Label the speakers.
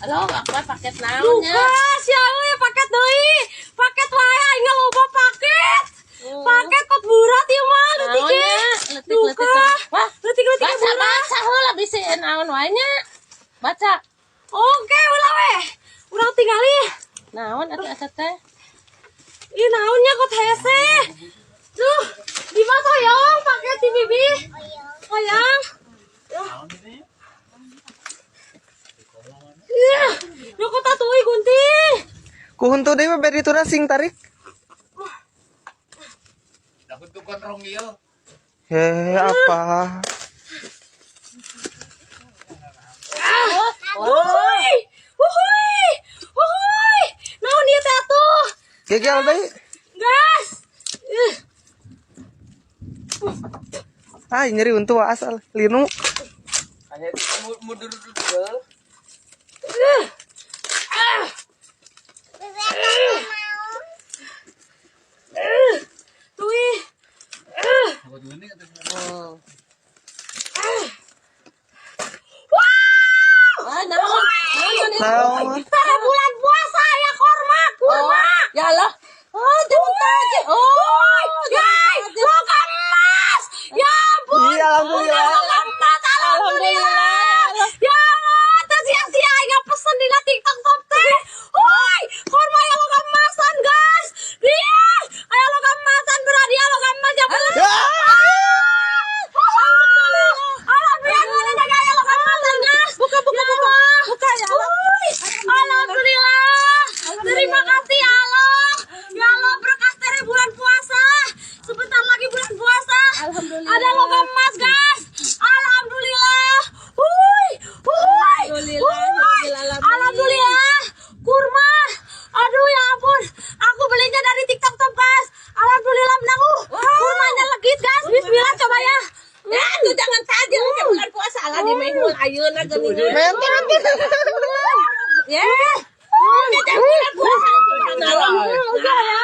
Speaker 1: Halo, apa paket naon nya?
Speaker 2: Duka sia euy, paket deui. Paket wae, aing loba paket. Paket kok berat ieu mah leutik
Speaker 1: Naon
Speaker 2: ge.
Speaker 1: nya? Leutik-leutik.
Speaker 2: Duka.
Speaker 1: Wah,
Speaker 2: Leutik-leutik
Speaker 1: baca
Speaker 2: berat.
Speaker 1: Baca heula, bisi naon wae nya. Baca.
Speaker 2: Oke, ulah we. Urang tingali.
Speaker 1: Naon atuh eta teh?
Speaker 2: Ih, naonnya kok hese. Duh, di mana hoyong paket di bibi? Hoyong. Iya, nu kok tatuy gunting.
Speaker 3: Ku huntu deui mah beri dituna sing tarik.
Speaker 4: Dapat tuh rong ieu.
Speaker 3: Heh, apa?
Speaker 2: Wuhui, wuhui, wuhui. Naon ieu teh atuh?
Speaker 3: Gegel deui.
Speaker 2: Gas. Ih.
Speaker 3: Ah, nyeri untu asal linu.
Speaker 4: Hanya mundur dulu.
Speaker 2: Ih. Ah. Ih. Tuh. Ih. Wow!
Speaker 1: Ah, naon? Naon itu?
Speaker 3: Naon?
Speaker 2: Tara bulan puasa ya korma, kurma.
Speaker 1: Oh, ya Allah. Oh, jangan tajil. Oh,
Speaker 2: Guys, logam emas. Ya ampun.
Speaker 3: Iya, alhamdulillah.
Speaker 2: Logam emas, alhamdulillah. Ya Allah, teu sia-sia aing pesen dina TikTok Shop teh. Woi, korma aya logam emasan, guys. Dia, aya logam emasan, berarti aya logam emas ya bener. Alhamdulillah. Alhamdulillah, mana aya logam emasan, guys.
Speaker 1: Buka, buka, buka. Buka ya Allah.
Speaker 2: Wuih, alhamdulillah. Terima kasih ya Allah. Ya Allah, berkah dari bulan puasa. Sebentar lagi bulan puasa.
Speaker 1: Alhamdulillah.
Speaker 2: Ada logam emas, guys. Alhamdulillah. Wuih, wuih.
Speaker 1: Alhamdulillah,
Speaker 2: Wuih.
Speaker 1: alhamdulillah.
Speaker 2: Alhamdulillah. Kurma. Aduh ya ampun. Aku belinya dari TikTok Shop, guys. Alhamdulillah menang. Kurmanya legit, guys. Bismillah, coba ya.
Speaker 1: Ya, itu jangan tajil ke bulan puasa lah di mehul ayeuna geuningan.
Speaker 3: Mente mente.
Speaker 1: Ya. Oh, jangan bulan puasa. Subhanallah.